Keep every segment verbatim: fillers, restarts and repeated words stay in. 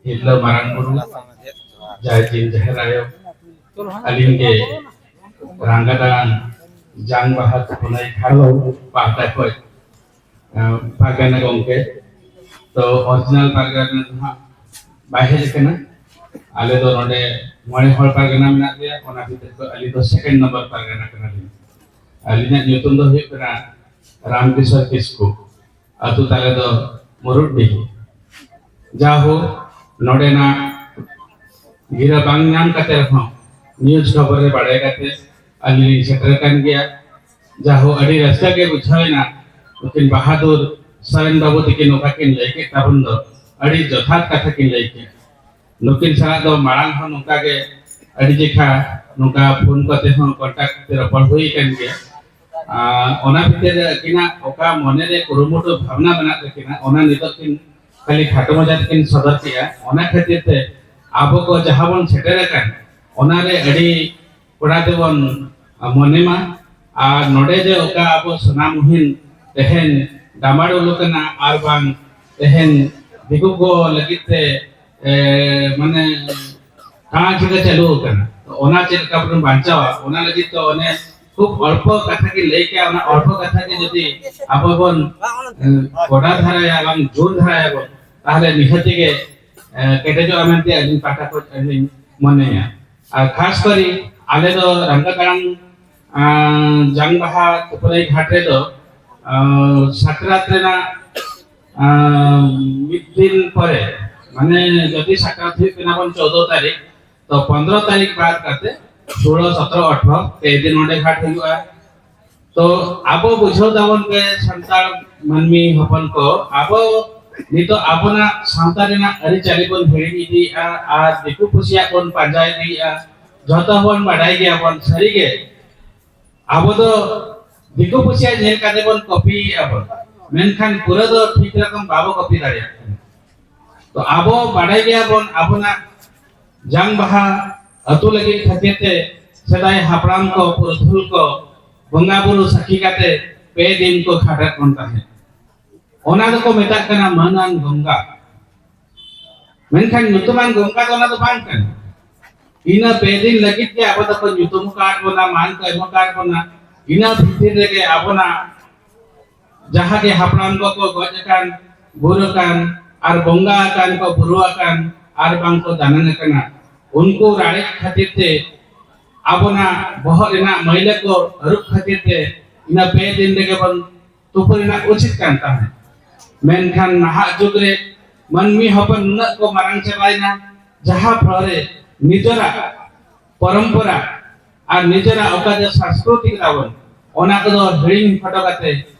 ᱛᱤᱨᱞᱟᱹ ᱢᱟᱨᱟᱝ ᱵᱩᱨᱩ, ᱡᱟᱭ ᱡᱤᱱ ᱡᱟᱦᱮᱨ ᱟᱭᱳ, ᱟᱹᱞᱤᱧ ᱜᱮ ᱨᱟᱸᱜᱟ ᱫᱟᱲᱟᱱ ᱡᱟᱝ ᱵᱟᱦᱟ ᱛᱩᱯᱩᱱᱟᱭ ᱜᱷᱟᱴ ᱯᱟᱦᱴᱟ ᱠᱷᱚᱱ, ᱮᱸ, ᱯᱟᱨᱜᱟᱱᱟ ᱜᱚᱢᱠᱮ᱾ ᱛᱚ, ᱚᱨᱤᱡᱤᱱᱟᱞ ᱯᱟᱨᱜᱟᱱᱟ ᱫᱚ ᱦᱟᱸᱜ ᱵᱟᱭ ᱦᱮᱡ ᱟᱠᱟᱱᱟ᱾ ᱟᱞᱮ ᱫᱚ ᱱᱚᱰᱮ ᱢᱚᱬᱮ ᱦᱚᱲ ᱯᱟᱨᱜᱟᱱᱟ ᱢᱮᱱᱟᱜ ᱞᱮᱭᱟ, ᱚᱱᱟ ᱵᱷᱤᱛᱤᱨ ᱠᱷᱚᱱ ᱟᱹᱞᱤᱧ ᱫᱚ ᱥᱮᱠᱮᱱᱰ ᱱᱟᱢᱵᱟᱨ ᱯᱟᱨᱜᱟᱱᱟ ᱠᱟᱱᱟᱞᱤᱧ᱾ ᱟᱹᱞᱤᱧᱟᱜ ᱧᱩᱛᱩᱢ ᱫᱚ ᱦᱩᱭᱩᱜ ᱠᱟᱱᱟ ᱨᱟᱢᱠᱤᱥᱳᱨ ᱠᱤᱥᱠᱩ᱾ ᱟᱹᱛᱩ ᱛᱟᱞᱮ ᱫᱚ ᱢᱩᱨᱩᱰᱰᱤᱦᱤ᱾ ᱡᱟᱦᱳ, ᱱᱚᱰᱮᱱᱟᱜ ᱜᱤᱨᱟᱹ ᱵᱟᱝ ᱧᱟᱢ ᱠᱟᱛᱮ ᱨᱮᱦᱚᱸ ᱱᱤᱭᱩᱡᱽ ᱠᱷᱚᱵᱚᱨ ᱨᱮ ᱵᱟᱲᱟᱭ ᱠᱟᱛᱮ ᱟᱹᱞᱤᱧ ᱞᱤᱧ ᱥᱮᱴᱮᱨ ᱟᱠᱟᱱ ᱜᱮᱭᱟ᱾ ᱡᱟᱦᱳ, ᱟᱹᱰᱤ ᱨᱟᱹᱥᱠᱟᱹ ᱜᱮ ᱵᱩᱡᱷᱟᱹᱣ ᱮᱱᱟ᱾ ᱱᱩᱠᱤᱱ ᱵᱟᱦᱟᱫᱩᱨ ᱥᱚᱨᱮᱱ ᱵᱟᱹᱵᱩ ᱛᱟᱹᱠᱤᱱ ᱱᱚᱝᱠᱟ ᱠᱤᱱ ᱞᱟᱹᱭ ᱠᱮᱫ ᱛᱟᱵᱚᱱ ᱫᱚ, ᱟᱹᱰᱤ ᱡᱚᱛᱷᱟᱛ ᱠᱟᱛᱷᱟ ᱠᱤᱱ ᱞᱟᱹᱭ ᱠᱮᱫ᱾ ᱱᱩᱠᱤᱱ ᱥᱟᱞᱟᱜ ᱫᱚ ᱢᱟᱲᱟᱝ ᱦᱚᱸ ᱱᱚᱝᱠᱟ ᱜᱮ ᱟᱹᱰᱤ ᱡᱮᱠᱷᱟ ᱱᱚᱝᱠᱟ ᱯᱷᱳᱱ ᱠᱟᱛᱮ ᱦᱚᱸ ᱠᱚᱱᱴᱟᱠᱴ ᱛᱮ ᱨᱚᱯᱚᱲ ᱦᱩᱭ ᱟᱠᱟᱱ ᱜᱮᱭᱟ᱾ ᱟᱨ ᱚᱱᱟ ᱵᱷᱤᱛᱤᱨ ᱨᱮ ᱟᱹᱠᱤᱱᱟᱜ ᱚᱠᱟ ᱢᱚᱱᱮ ᱨᱮ ᱠᱩᱨᱩᱢᱩᱴᱩ ᱵᱷᱟᱵᱽᱱᱟ ᱢᱮᱱᱟᱜ ᱛᱟᱹᱠᱤᱱᱟ, ᱚᱱᱟ ᱱᱤᱛᱚᱜ ᱠᱤᱱ ᱠᱷᱟᱹᱞᱤ ᱠᱷᱟᱴᱚ ᱢᱟᱪᱷᱟ ᱛᱮᱠᱤᱱ ᱥᱚᱫᱚᱨ ᱠᱮᱜᱼᱟ᱾ ᱚᱱᱟ ᱠᱷᱟᱹᱛᱤᱨ ᱛᱮ ᱟᱵᱚ ᱠᱚ ᱡᱟᱦᱟᱸ ᱵᱚᱱ ᱥᱮᱴᱮᱨ ᱟᱠᱟᱱ, ᱚᱱᱟ ᱨᱮ ᱟᱹᱰᱤ ᱠᱚᱲᱟ ᱛᱮᱵᱚᱱ ᱢᱚᱱᱮ ᱢᱟ᱾ ᱟᱨ ᱱᱚᱰᱮ ᱡᱮ ᱚᱠᱟ ᱟᱵᱚ ᱥᱚᱱᱟ ᱢᱩᱦᱤᱱ ᱛᱮᱦᱮᱧ ᱰᱟᱢᱟᱰᱳᱞ ᱠᱟᱱᱟ, ᱟᱨ ᱵᱟᱝ ᱛᱮᱦᱮᱧ ᱫᱤᱠᱩ ᱠᱚ ᱞᱟᱹᱜᱤᱫ ᱛᱮ, ᱮ, ᱢᱟᱱᱮ ᱠᱟᱬᱟ ᱪᱤᱠᱟᱹ ᱪᱟᱹᱞᱩ ᱟᱠᱟᱱᱟ, ᱛᱚ ᱚᱱᱟ ᱪᱮᱫ ᱞᱮᱠᱟ ᱵᱚᱱ ᱵᱟᱧᱪᱟᱣᱟ, ᱚᱱᱟ ᱞᱟᱹᱜᱤᱫ ᱛᱮ ᱚᱱᱮ ᱠᱷᱩᱵ ᱚᱞᱯᱚ ᱠᱟᱛᱷᱟ ᱜᱮ ᱞᱟᱹᱭ ᱠᱮᱜᱼᱟ᱾ ᱚᱱᱟ ᱚᱞᱯᱚ ᱠᱟᱛᱷᱟ ᱜᱮ ᱡᱩᱫᱤ ᱟᱵᱚ ᱵᱚᱱ, ᱮ, ᱠᱚᱰᱟ ᱫᱷᱟᱨᱟᱭᱟ, ᱵᱟᱝ ᱡᱳᱨ ᱫᱷᱟᱨᱟᱭᱟᱵᱚᱱ, ᱛᱟᱦᱚᱞᱮ ᱱᱤᱦᱟᱹᱛ ᱜᱮ, ᱮ, ᱠᱮᱴᱮᱡᱚᱜᱼᱟ ᱢᱮᱱᱛᱮ ᱟᱹᱞᱤᱧ ᱯᱟᱦᱴᱟ ᱠᱷᱚᱱ ᱟᱹᱞᱤᱧ ᱢᱚᱱᱮᱭᱟ᱾ ᱟᱨ ᱠᱷᱟᱥ ᱠᱚᱨᱮ ᱟᱞᱮ ᱫᱚ ᱨᱟᱝᱜᱟ ᱫᱟᱲᱟᱝ, ᱟᱸ, ᱡᱟᱝ ᱵᱟᱦᱟ ᱛᱩᱯᱩᱞᱟᱹᱭ ᱜᱷᱟᱴ ᱨᱮᱫᱚ, ᱟᱸ, ᱥᱟᱠᱨᱟᱛ ᱨᱮᱱᱟᱜ, ᱟᱸ, ᱢᱤᱫ ᱫᱤᱱ ᱯᱚᱨᱮ, ᱢᱟᱱᱮ ᱡᱩᱫᱤ ᱥᱟᱠᱨᱟᱛ ᱦᱩᱭᱩᱜ ᱠᱟᱱᱟ ᱵᱚᱱ ᱪᱳᱫᱽᱫᱳ ᱛᱟᱹᱨᱤᱠᱷ, ᱛᱚ ᱯᱚᱱᱫᱽᱨᱚ ᱛᱟᱹᱨᱤᱠᱷ ᱵᱟᱫ ᱠᱟᱛᱮ ᱥᱳᱞᱳ, ᱥᱚᱛᱨᱚ, ᱟᱴᱷᱨᱚ ᱯᱮ ᱫᱤᱱ ᱚᱸᱰᱮ ᱜᱷᱟᱴ ᱦᱩᱭᱩᱜᱼᱟ᱾ ᱛᱚ ᱟᱵᱚ ᱵᱩᱡᱷᱟᱹᱣ ᱫᱟᱵᱚᱱ ᱯᱮ ᱥᱟᱱᱛᱟᱲ ᱢᱟᱹᱱᱢᱤ ᱦᱚᱯᱚᱱ ᱠᱚ, ᱟᱵᱚ ᱱᱤᱛᱚᱜ ᱟᱵᱚᱱᱟᱜ ᱥᱟᱶᱛᱟ ᱨᱮᱱᱟᱜ ᱟᱹᱨᱤᱪᱟᱹᱞᱤ ᱵᱚᱱ ᱦᱤᱲᱤᱧ ᱤᱫᱤᱭᱮᱫᱼᱟ ᱟᱨ ᱫᱤᱠᱩ ᱯᱩᱥᱤᱭᱟᱜ ᱵᱚᱱ ᱯᱟᱸᱡᱟ ᱤᱫᱤᱭᱮᱫᱼᱟ᱾ ᱡᱷᱚᱛᱚ ᱵᱚᱱ ᱵᱟᱰᱟᱭ ᱜᱮᱭᱟᱵᱚᱱ, ᱥᱟᱹᱨᱤᱜᱮ ᱟᱵᱚ ᱫᱚ ᱫᱤᱠᱩ ᱯᱩᱥᱤᱭᱟᱜ ᱧᱮᱞ ᱠᱟᱛᱮ ᱵᱚᱱ ᱠᱚᱯᱤᱭᱮᱫᱼᱟ ᱵᱚᱱ, ᱢᱮᱱᱠᱷᱟᱱ ᱯᱩᱨᱟᱹ ᱫᱚ ᱴᱷᱤᱠ ᱨᱚᱠᱚᱢ ᱵᱟᱵᱚ ᱠᱚᱯᱤ ᱫᱟᱲᱮᱭᱟᱜ ᱠᱟᱱᱟ᱾ ᱛᱚ ᱟᱵᱚ ᱵᱟᱰᱟᱭ ᱜᱮᱭᱟᱵᱚᱱ ᱟᱵᱚᱱᱟᱜ ᱡᱟᱝ ᱵᱟᱦᱟ ᱟᱹᱛᱩ ᱞᱟᱹᱜᱤᱫ ᱠᱷᱟᱹᱛᱤᱨ ᱛᱮ ᱥᱮᱫᱟᱭ ᱦᱟᱯᱲᱟᱢ ᱠᱚ, ᱯᱩᱨᱩᱫᱷᱩᱞ ᱠᱚ ᱵᱚᱸᱜᱟ ᱵᱩᱨᱩ ᱥᱟᱹᱠᱷᱤ ᱠᱟᱛᱮ ᱯᱮ ᱫᱤᱱ ᱠᱚ ᱠᱷᱟᱴᱟᱜ ᱠᱟᱱ ᱛᱟᱦᱮᱸᱫ᱾ ᱚᱱᱟ ᱫᱚᱠᱚ ᱢᱮᱛᱟᱜ ᱠᱟᱱᱟ ᱢᱟᱹᱱ ᱟᱱ ᱜᱚᱝᱜᱟ᱾ ᱢᱮᱱᱠᱷᱟᱱ ᱧᱩᱛᱩᱢᱟᱱ ᱜᱚᱝᱠᱟ ᱫᱚ ᱚᱱᱟ ᱫᱚ ᱵᱟᱝ ᱠᱟᱱᱟ᱾ ᱤᱱᱟᱹ ᱯᱮ ᱫᱤᱱ ᱞᱟᱹᱜᱤᱫ ᱜᱮ ᱟᱵᱚ ᱫᱚᱠᱚ ᱧᱩᱛᱩᱢ ᱟᱠᱟᱫ ᱵᱚᱱᱟ, ᱢᱟᱱ ᱠᱚ ᱮᱢ ᱟᱠᱟᱫ ᱵᱚᱱᱟ᱾ ᱤᱱᱟᱹ ᱵᱷᱤᱛᱤᱨ ᱨᱮᱜᱮ ᱟᱵᱚᱱᱟᱜ ᱡᱟᱦᱟᱸ ᱜᱮ ᱦᱟᱯᱲᱟᱢ ᱠᱚᱠᱚ ᱜᱚᱡ ᱟᱠᱟᱱ, ᱵᱩᱨ ᱟᱠᱟᱱ, ᱟᱨ ᱵᱚᱸᱜᱟ ᱟᱠᱟᱱ ᱠᱚ, ᱵᱩᱨᱩ ᱟᱠᱟᱱ, ᱟᱨ ᱵᱟᱝ ᱠᱚ ᱫᱟᱱᱟᱝ ᱟᱠᱟᱱᱟ, ᱩᱱᱠᱩ ᱨᱟᱲᱮᱡ ᱠᱷᱟᱹᱛᱤᱨ ᱛᱮ ᱟᱵᱚᱱᱟᱜ ᱵᱚᱦᱚᱜ ᱨᱮᱱᱟᱜ ᱢᱟᱹᱭᱞᱟᱹ ᱠᱚ ᱟᱹᱨᱩᱵ ᱠᱷᱟᱹᱛᱤᱨ ᱛᱮ ᱤᱱᱟᱹ ᱯᱮ ᱫᱤᱱ ᱨᱮᱜᱮ ᱵᱚᱱ ᱛᱩᱯᱩ ᱨᱮᱱᱟᱜ ᱩᱪᱤᱛ ᱠᱟᱱ ᱛᱟᱦᱮᱸᱫ᱾ ᱢᱮᱱᱠᱷᱟᱱ ᱱᱟᱦᱟᱜ ᱡᱩᱜᱽ ᱨᱮ ᱢᱟᱹᱱᱢᱤ ᱦᱚᱯᱚᱱ ᱱᱩᱱᱟᱹᱜ ᱠᱚ ᱢᱟᱨᱟᱝ ᱪᱟᱵᱟᱭᱮᱱᱟ, ᱡᱟᱦᱟᱸ ᱯᱷᱚᱞᱚ ᱨᱮ ᱱᱤᱡᱮᱨᱟᱜ ᱯᱚᱨᱚᱢᱯᱚᱨᱟ ᱟᱨ ᱱᱤᱡᱮᱨᱟᱜ ᱚᱠᱟ ᱡᱮ ᱥᱟᱝᱥᱠᱨᱤᱛᱤᱠ ᱛᱟᱵᱚᱱ, ᱚᱱᱟ ᱠᱚᱫᱚ ᱦᱤᱲᱤᱧ ᱦᱚᱴᱚ ᱠᱟᱛᱮ,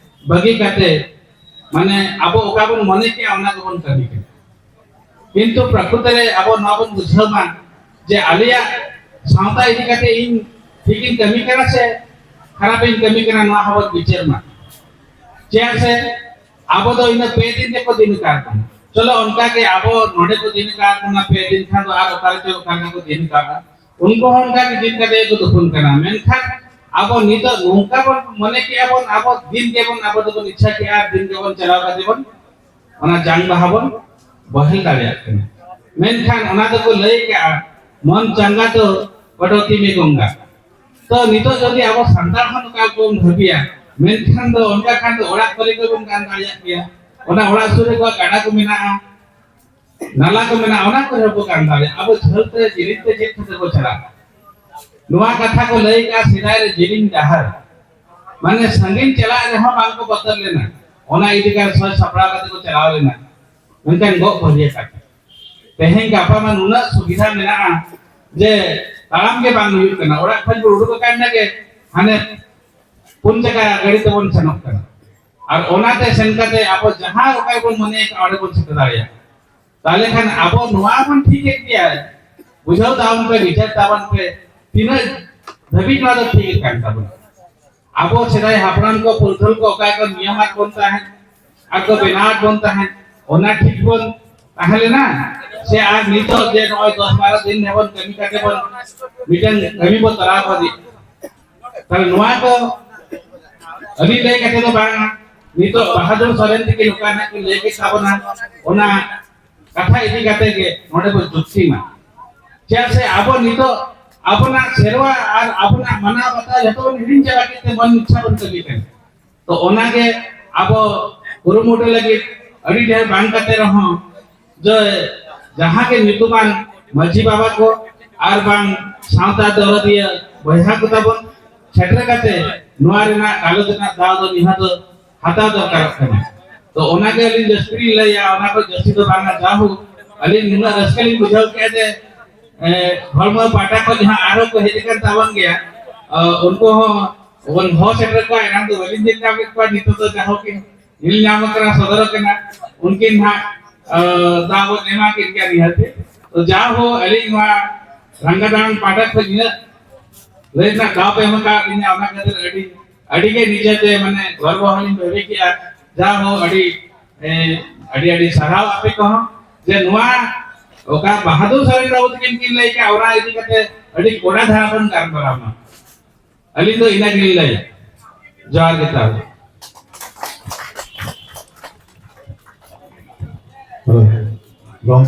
ᱵᱟᱹᱜᱤ ᱠᱟᱛᱮ, ᱢᱟᱱᱮ ᱟᱵᱚ ᱚᱠᱟ ᱵᱚᱱ ᱢᱚᱱᱮ ᱠᱮᱜᱼᱟ ᱚᱱᱟ ᱜᱮᱵᱚᱱ ᱠᱟᱹᱢᱤ ᱠᱟᱱᱟ᱾ ᱠᱤᱱᱛᱩ ᱯᱨᱚᱠᱨᱤᱛ ᱨᱮ ᱟᱵᱚ ᱱᱚᱣᱟ ᱵᱚᱱ ᱵᱩᱡᱷᱟᱹᱣ ᱢᱟ ᱡᱮ ᱟᱞᱮᱭᱟᱜ ᱥᱟᱶᱛᱟ ᱤᱫᱤ ᱠᱟᱛᱮ ᱤᱧ ᱴᱷᱤᱠ ᱤᱧ ᱠᱟᱹᱢᱤ ᱠᱟᱱᱟ ᱥᱮ ᱠᱷᱟᱨᱟᱯ ᱤᱧ ᱠᱟᱹᱢᱤ ᱠᱟᱱᱟ, ᱱᱚᱣᱟ ᱦᱚᱸ ᱵᱚᱱ ᱵᱤᱪᱟᱹᱨ ᱢᱟ᱾ ᱪᱮᱫᱟᱜ ᱥᱮ ᱟᱵᱚ ᱫᱚ ᱤᱱᱟᱹ ᱯᱮ ᱫᱤᱱ ᱜᱮᱠᱚ ᱫᱤᱱ ᱟᱠᱟᱫ ᱵᱚᱱᱟ᱾ ᱪᱚᱞᱚ ᱚᱱᱠᱟ ᱜᱮ ᱟᱵᱚ ᱱᱚᱰᱮ ᱠᱚ ᱫᱤᱱ ᱟᱠᱟᱫ ᱵᱚᱱᱟ ᱯᱮ ᱫᱤᱱ ᱠᱷᱟᱱ ᱫᱚ ᱟᱨ ᱚᱠᱟ ᱨᱮᱪᱚ ᱚᱠᱟ ᱞᱮᱠᱟ ᱠᱚ ᱫᱤᱱ ᱟᱠᱟᱫᱼᱟ, ᱩᱱᱠᱩ ᱦᱚᱸ ᱚᱱᱠᱟ ᱜᱮ ᱫᱤᱱ ᱠᱟᱛᱮ ᱜᱮᱠᱚ ᱛᱩᱯᱩᱱ ᱠᱟᱱᱟ᱾ ᱢᱮᱱᱠᱷᱟᱱ ᱟᱵᱚ ᱱᱤᱛᱚᱜ ᱱᱚᱝᱠᱟ ᱵᱚᱱ ᱢᱚᱱᱮ ᱠᱮᱜᱼᱟ ᱵᱚᱱ, ᱟᱵᱚ ᱫᱤᱱ ᱜᱮᱵᱚᱱ, ᱟᱵᱚ ᱫᱚᱵᱚᱱ ᱤᱪᱪᱷᱟ ᱠᱮᱜᱼᱟ, ᱫᱤᱱ ᱜᱮᱵᱚᱱ ᱪᱟᱞᱟᱣ ᱠᱟᱛᱮ ᱵᱚᱱ ᱚᱱᱟ ᱡᱟᱝ ᱵᱟᱦᱟ ᱵᱚᱱ ᱵᱚᱦᱮᱞ ᱫᱟᱲᱮᱭᱟᱜ ᱠᱟᱱᱟ᱾ ᱢᱮᱱᱠᱷᱟᱱ ᱚᱱᱟ ᱫᱚᱠᱚ ᱞᱟᱹᱭ ᱠᱟᱜᱼᱟ, "ᱢᱚᱱ ᱪᱟᱸᱜᱟ ᱛᱚ ᱠᱚᱴᱚᱛᱤ ᱢᱮ ᱜᱚᱝᱜᱟ᱾" ᱛᱚ ᱱᱤᱛᱚᱜ ᱡᱩᱫᱤ ᱟᱵᱚ ᱥᱟᱱᱛᱟᱲ ᱦᱚᱸ ᱱᱚᱝᱠᱟ ᱵᱚᱱ ᱵᱷᱟᱹᱵᱤᱭᱟ, ᱢᱮᱱᱠᱷᱟᱱ ᱫᱚ ᱚᱱᱠᱟ ᱠᱷᱟᱱ ᱫᱚ ᱚᱲᱟᱜ ᱠᱚᱨᱮ ᱜᱮᱵᱚᱱ ᱜᱟᱱ ᱫᱟᱲᱮᱭᱟᱜ ᱜᱮᱭᱟ᱾ ᱚᱱᱟ ᱚᱲᱟᱜ ᱥᱩᱨ ᱨᱮ ᱜᱟᱰᱟ ᱠᱚ ᱢᱮᱱᱟᱜᱼᱟ, ᱱᱟᱞᱟ ᱠᱚ ᱢᱮᱱᱟᱜᱼᱟ, ᱚᱱᱟ ᱠᱚᱨᱮ ᱵᱚ ᱜᱟᱱ ᱫᱟᱲᱮᱭᱟᱜᱼᱟ᱾ ᱟᱵᱚ ᱡᱷᱟᱹᱞ ᱛᱮ ᱡᱤᱞᱤᱧ ᱛᱮ ᱪᱮᱫ ᱠᱷᱟᱹᱛᱤᱨ ᱵᱚ ᱪᱟᱞᱟᱜᱼᱟ? ᱱᱚᱣᱟ ᱠᱟᱛᱷᱟ ᱠᱚ ᱞᱟᱹᱭ ᱠᱟᱜᱼᱟ ᱥᱮᱫᱟᱭ ᱨᱮ ᱡᱤᱞᱤᱧ ᱰᱟᱦᱟᱨ, ᱢᱟᱱᱮ ᱥᱟᱺᱜᱤᱧ ᱪᱟᱞᱟᱜ ᱨᱮᱦᱚᱸ ᱵᱟᱝ ᱠᱚ ᱵᱚᱛᱚᱨ ᱞᱮᱱᱟ, ᱚᱱᱟ ᱤᱫᱤ ᱠᱟᱛᱮ ᱥᱟᱡᱽ ᱥᱟᱯᱲᱟᱣ ᱠᱟᱛᱮ ᱠᱚ ᱪᱟᱞᱟᱣ ᱞᱮᱱᱟ᱾ ᱢᱮᱱᱠᱷᱟᱱ ᱜᱚᱜ ᱵᱷᱟᱹᱜᱤᱭᱟ ᱠᱟᱛᱷᱟ, ᱛᱮᱦᱮᱧ ᱜᱟᱯᱟ ᱢᱟ ᱱᱩᱱᱟᱹᱜ ᱥᱩᱵᱤᱫᱷᱟ ᱢᱮᱱᱟᱜᱼᱟ ᱡᱮ ᱛᱟᱲᱟᱢ ᱜᱮ ᱵᱟᱝ ᱦᱩᱭᱩᱜ ᱠᱟᱱᱟ, ᱚᱲᱟᱜ ᱠᱷᱚᱱ ᱵᱚᱱ ᱩᱰᱩᱠ ᱟᱠᱟᱱ ᱨᱮᱜᱮ ᱦᱟᱱᱮ ᱯᱩᱱ ᱪᱟᱠᱟ ᱜᱟᱹᱰᱤ ᱛᱮᱵᱚᱱ ᱥᱮᱱᱚᱜ ᱠᱟᱱᱟ᱾ ᱟᱨ ᱚᱱᱟᱛᱮ ᱥᱮᱱ ᱠᱟᱛᱮ ᱟᱵᱚ ᱡᱟᱦᱟᱸ ᱚᱠᱟ ᱵᱚᱱ ᱢᱚᱱᱮᱭ ᱠᱟᱜᱼᱟ ᱚᱸᱰᱮ ᱵᱚᱱ ᱥᱮᱴᱮᱨ ᱫᱟᱲᱮᱭᱟᱜᱼᱟ᱾ ᱛᱟᱦᱞᱮ ᱠᱷᱟᱱ ᱟᱵᱚ ᱱᱚᱣᱟ ᱵᱚᱱ ᱴᱷᱤᱠᱮᱫ ᱜᱮᱭᱟ, ᱵᱩᱡᱷᱟᱹᱣ ᱛᱟᱵᱚᱱ ᱯᱮ, ᱵᱤᱪᱟᱹᱨ ᱛᱟᱵᱚᱱ ᱯᱮ, ᱛᱤᱱᱟᱹᱜ ᱫᱷᱟᱹᱵᱤᱡ ᱱᱚᱣᱟ ᱫᱚ ᱴᱷᱤᱠ ᱠᱟᱱ ᱛᱟᱵᱚᱱᱟ᱾ ᱟᱵᱚ ᱥᱮᱫᱟᱭ ᱦᱟᱯᱲᱟᱢ ᱠᱚ, ᱯᱩᱨᱩᱫᱷᱩᱞ ᱠᱚ ᱚᱠᱟ ᱠᱚ ᱱᱤᱭᱚᱢᱟᱫ ᱵᱚᱱ ᱛᱟᱦᱮᱸᱫ ᱟᱨ ᱠᱚ ᱵᱮᱱᱟᱣᱟᱫ ᱵᱚᱱ ᱛᱟᱦᱮᱸᱫ, ᱚᱱᱟ ᱴᱷᱤᱠ ᱵᱚᱱ ᱛᱟᱦᱮᱸ ᱞᱮᱱᱟ? ᱥᱮ ᱟᱨ ᱱᱤᱛᱚᱜ ᱡᱮ ᱱᱚᱜᱼᱚᱭ ᱫᱚᱥ ᱵᱟᱨᱚ ᱫᱤᱱ ᱨᱮᱵᱚᱱ ᱠᱟᱹᱢᱤ ᱠᱟᱛᱮ ᱵᱚᱱ ᱢᱤᱫᱴᱟᱝ ᱠᱟᱹᱢᱤ ᱵᱚᱱ ᱛᱚᱨᱟᱣ ᱠᱟᱫᱮ? ᱛᱟᱦᱞᱮ ᱱᱚᱣᱟ ᱠᱚ ᱟᱹᱞᱤᱧ ᱞᱟᱹᱭ ᱠᱟᱛᱮ ᱫᱚ ᱵᱟᱝ, ᱱᱤᱛᱚᱜ ᱵᱟᱦᱟᱫᱩᱨ ᱥᱚᱨᱮᱱ ᱛᱤᱠᱤᱱ ᱚᱠᱟ ᱱᱟᱜ ᱠᱤᱱ ᱞᱟᱹᱭ ᱠᱮᱫ ᱛᱟᱵᱚᱱᱟ, ᱚᱱᱟ ᱠᱟᱛᱷᱟ ᱤᱫᱤ ᱠᱟᱛᱮ ᱜᱮ ᱱᱚᱰᱮ ᱵᱚ ᱡᱩᱠᱛᱤ ᱢᱟ᱾ ᱪᱮᱫᱟᱜ ᱥᱮ ᱟᱵᱚ ᱱᱤᱛᱚᱜ ᱟᱵᱚᱱᱟᱜ ᱥᱮᱨᱣᱟ ᱟᱨ ᱟᱵᱚᱱᱟᱜ ᱢᱟᱱᱟᱣ ᱵᱟᱛᱟᱣ ᱡᱚᱛᱚ ᱵᱚᱱ ᱦᱤᱲᱤᱧ ᱪᱟᱵᱟ ᱠᱮᱫ ᱛᱮ ᱢᱚᱱ ᱤᱪᱪᱷᱟ ᱵᱚᱱ ᱠᱟᱹᱢᱤ ᱠᱟᱱᱟ᱾ ᱛᱚ ᱚᱱᱟᱜᱮ ᱟᱵᱚ ᱠᱩᱨᱩᱢᱩᱴᱩ ᱞᱟᱹᱜᱤᱫ ᱟᱹᱰᱤ ᱰᱷᱮᱨ ᱵᱟᱝ ᱠᱟᱛᱮ ᱨᱮᱦᱚᱸ ᱡᱮ ᱡᱟᱦᱟᱸ ᱜᱮ ᱧᱩᱛᱩᱢᱟᱱ ᱢᱟᱹᱡᱷᱤ ᱵᱟᱵᱟ ᱠᱚ ᱟᱨ ᱵᱟᱝ ᱥᱟᱶᱛᱟ ᱫᱚᱨᱚᱫᱤᱭᱟᱹ ᱵᱚᱭᱦᱟ ᱠᱚ ᱛᱟᱵᱚᱱ ᱥᱮᱴᱮᱨ ᱠᱟᱛᱮ ᱱᱚᱣᱟ ᱨᱮᱱᱟᱜ ᱜᱟᱞᱚᱪ ᱨᱮᱱᱟᱜ ᱫᱟᱣ ᱫᱚ ᱱᱤᱦᱟᱹᱛ ᱦᱟᱛᱟᱣ ᱫᱚᱨᱠᱟᱨᱚᱜ ᱠᱟᱱᱟ᱾ ᱛᱚ ᱚᱱᱟᱜᱮ ᱟᱹᱞᱤᱧ ᱡᱟᱹᱥᱛᱤ ᱞᱤᱧ ᱞᱟᱹᱭᱟ, ᱚᱱᱟ ᱠᱚ ᱡᱟᱹᱥᱛᱤ ᱫᱚ ᱵᱟᱝᱟ᱾ ᱡᱟᱦᱳᱠ, ᱟᱹᱞᱤᱧ ᱱᱩᱱᱟᱹᱜ ᱨᱟᱹᱥᱠᱟᱹ ᱞᱤᱧ ᱵᱩᱡᱷᱟᱹᱣ ᱠᱮᱫᱟ ᱡᱮ ᱮ, ᱦᱚᱲᱢᱚ ᱯᱟᱦᱴᱟ ᱠᱷᱚᱱ ᱡᱟᱦᱟᱸ ᱟᱨᱚ ᱠᱚ ᱦᱮᱡ ᱟᱠᱟᱱ ᱛᱟᱵᱚᱱ ᱜᱮᱭᱟ, ᱮ, ᱩᱱᱠᱩ ᱦᱚᱸ ᱵᱚᱱ ᱦᱚᱦᱚ ᱥᱮᱴᱮᱨ ᱠᱚᱣᱟ᱾ ᱮᱱᱟᱝ ᱫᱚ ᱵᱟᱹᱞᱤᱧ ᱧᱮᱞ ᱧᱟᱢᱮᱫ ᱠᱚᱣᱟ, ᱱᱤᱛᱚᱜ ᱫᱚ ᱡᱟᱦᱳᱠ ᱠᱤᱱ ᱧᱮᱞ ᱧᱟᱢ ᱟᱠᱟᱱᱟ, ᱥᱚᱫᱚᱨ ᱟᱠᱟᱱᱟ, ᱩᱱᱠᱤᱱ ᱦᱟᱸᱜ, ᱮ, ᱫᱟᱣ ᱵᱚᱱ ᱮᱢᱟ ᱠᱤᱱ ᱜᱮᱭᱟ ᱱᱤᱦᱟᱹᱛ᱾ ᱛᱚ ᱡᱟᱦᱳᱠ, ᱟᱹᱞᱤᱧ ᱱᱚᱣᱟ ᱨᱟᱝᱜᱟ ᱫᱟᱲᱟᱱ ᱯᱟᱦᱴᱟ ᱠᱷᱚᱱ ᱤᱱᱟᱹᱜ ᱞᱟᱹᱭ ᱨᱮᱱᱟᱜ ᱫᱟᱣ ᱯᱮ ᱮᱢ ᱟᱠᱟᱫ ᱞᱤᱧᱟ, ᱚᱱᱟ ᱠᱷᱟᱹᱛᱤᱨ ᱟᱹᱰᱤ, ᱟᱹᱰᱤ ᱜᱮ ᱱᱤᱡᱮᱛᱮ ᱢᱟᱱᱮ ᱜᱚᱨᱵᱚ ᱦᱚᱸᱞᱤᱧ ᱵᱷᱟᱹᱵᱤ ᱠᱮᱜᱼᱟ᱾ ᱡᱟᱦᱳᱠ, ᱟᱹᱰᱤ, ᱮ, ᱟᱹᱰᱤ ᱟᱹᱰᱤ ᱥᱟᱨᱦᱟᱣ ᱟᱯᱮ ᱠᱚᱦᱚᱸ ᱡᱮ ᱱᱚᱣᱟ ᱚᱠᱟ ᱵᱟᱦᱟᱫᱩᱨ ᱥᱚᱨᱮᱱ ᱵᱟᱵᱩ ᱛᱟᱹᱠᱤᱱ ᱠᱤᱱ ᱞᱟᱹᱭ ᱠᱮᱜᱼᱟ, ᱚᱱᱟ ᱤᱫᱤ ᱠᱟᱛᱮ ᱟᱹᱰᱤ ᱠᱚᱲᱟ ᱫᱷᱟᱨᱟ ᱵᱚᱱ ᱜᱟᱞᱢᱟᱨᱟᱣ ᱢᱟ᱾ ᱟᱹᱞᱤᱧ ᱫᱚ ᱤᱱᱟᱹ ᱜᱮᱞᱤᱧ ᱞᱟᱹᱭᱟ᱾ ᱡᱚᱦᱟᱨ ᱜᱮ ᱛᱟᱦᱚᱞᱮ᱾